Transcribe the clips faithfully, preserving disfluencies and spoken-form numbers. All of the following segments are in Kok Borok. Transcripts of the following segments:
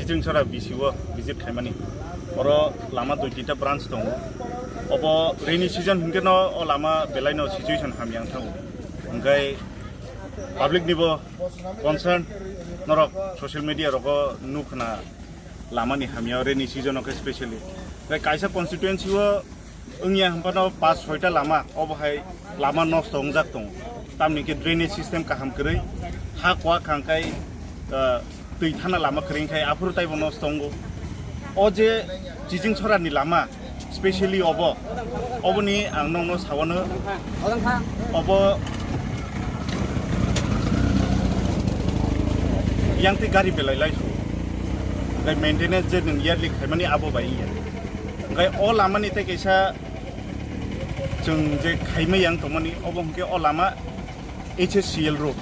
Chwng sora B C o visit khaimani. Oro lama dui tinta branch tongo. Obo rainy season hinkhe no o lama belai no situation hamya wng thango. Hwnkhe public ni bo concern norok social media rogo nukhna lama ni hamya rainy season o khe specially. Hwnkhe kaisa constituency o wngya hwnphano pas soita lama, obo hai lama nosto wngjak tongo. Tamni khe drainage system kaham kwrwi, ha kuwa khangkhai, ah, twi thana lama kwrwi khai aphuru taibo nosto wngo. O je Chiching Sorani lama, specially obo, oboni ang nokno sawano, obo yang twi gari belai lai su. Hwnkhe maintenance je nwng yearly khaimani abo bai wngya. Hwnkhe o lamani tei kaisa chwng je khaimai yang tongmani, obo hwnkhe o lama H S C L road.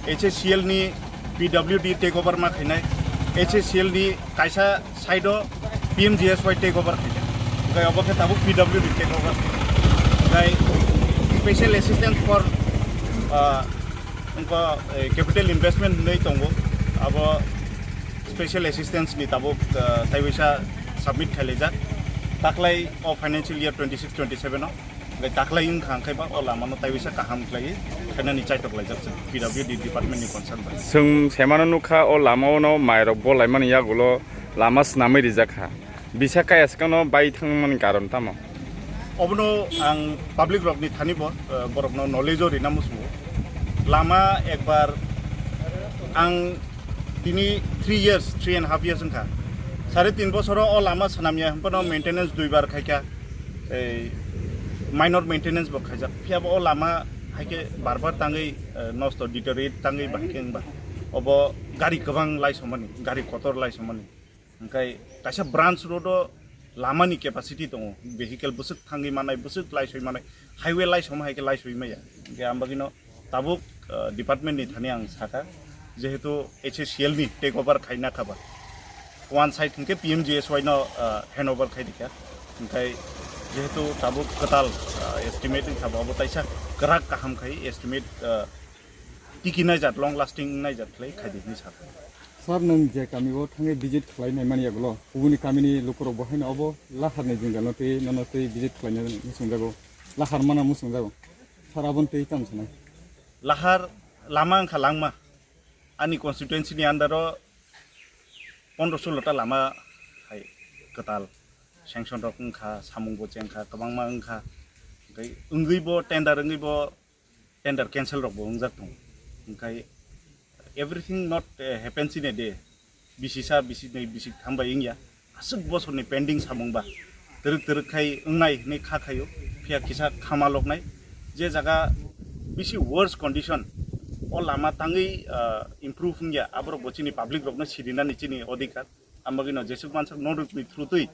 H S C L ni P W D take over ma khainai. H S C L ni kaisa side o P M G S Y take over khainai. Hwnkhe obo khe tabuk P W D take over. Hwnkhe special assistance for, ah, wngkha, eh, capital investment hinwi tongo. Abo special assistance ni tabuk, ah, taiwisa submit khailaijak. Taklai o financial year twenty-six twenty-seven o. Hwnkhe taklai wngkha hwnkhe ba o lama no taiwisa kaham khlaiwi khainani chaitok laijak chwng P W D department ni concern bai. Chwng semano nukha o lama o no mairok bolaimani yagulo lama swnamwi rijak kha. Bisa kaya swkangno bai thangmani karon tamo? Obono ang public rokni thani bo, eh, borokno knowledge o rina muchungo. Lama ekbar ang tini three years, three and half years wngkha. Sare tin bosoro o lama swnamya hwnphano maintenance duibar khaikha. Ei minor maintenance bo khaijak. Phiya bo o lama haikhe bar bar tangwi, eh, nosto deteriorate tangwi bahai khe wngba. Obo gari kwbang laisomani, gari kotor laisomani. Hwnkhe kaisa branch road o lama ni capacity tongo, vehicle bwswk thangwi manai, bwswk laisoi manai, highway laisom hai khe laisoi maya. Hwnkhe ang bagwino tabuk, ah, department ni thani ang sakha, jehetu H S C L ni take over khaina kha ba. One side hwnkhe P M G S Y no, ah, hand over khai dikha. Hwnkhe jehetu tabuk kwtal, ah, estimate wngkha ba, obo taisa kwrak kaham khai estimate, ah, tiki naijak, long lasting naijak khlai khai di hinwi sakha. Sir, nwng je kami o thangwi visit khlai nai mani yagulo, kubuni kamini lukurok bo haino obo lahar ni jwngjal no twi nono twi visit khlai nai muchungjago, lahar mana muchungjago. Sir, aboni twi tamo sanai? Lahar lama wngkha langma. Ani constituency ni under o pondro solo ta lama hai kwtal sanction rok wngkha, samung bo chengkha, kwbangma wngkha. Hwnkhe wngwi bo tender wngwi bo tender cancel rok bo wngjak tongo. Hwnkhe everything not, eh, happens in a day. Bisi sa, bisi nai, bisi tham bai wngya. Aswk bosorni pending samung ba twrwk twrwk khai wngnai hinwi kha khaio. Phiya kisa khama loknai. Je jaga bisi worse condition, o lama tangwi, ah, improve wngya, aborok bo chini public rokno sirinani chini odhikar. Ang bagwino jeswk mansak non rwkni through twi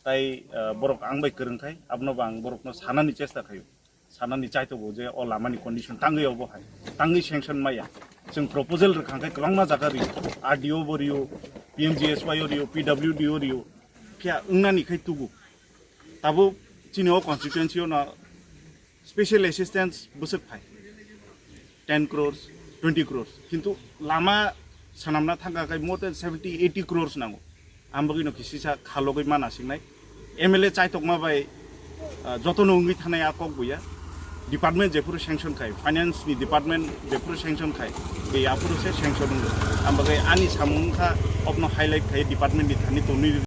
tai, ah, borok ang bai kwrwng khai, abono bo ang borokno sanani chesta khaio. Sanani chaitogo je o lamani condition tangwi obo hai, tangwi sanction maya. Chwng proposal rwkha khe kwbangma jaga rio, R D O bo rio, P M G S Y o rio, P W D o rio, phiya wngnani khai tugo. Tabuk chini o constituency o no special assistance bwswk phai ten crores, twenty crores, kintu lama swnamna thangkha khe more than seventy, eighty crores nango. Ang bagwino khe sisa khalogwi mana singnai. M L A chaitokma bai, ah, jotono wngwi thanai a kok buya. Department jephuru sanction khai, finance ni department jephuru sanction khai, tei aphuru se sanction wngo. Ang bagwi ani samung wngkha, obno highlight khai department ni thani tonwi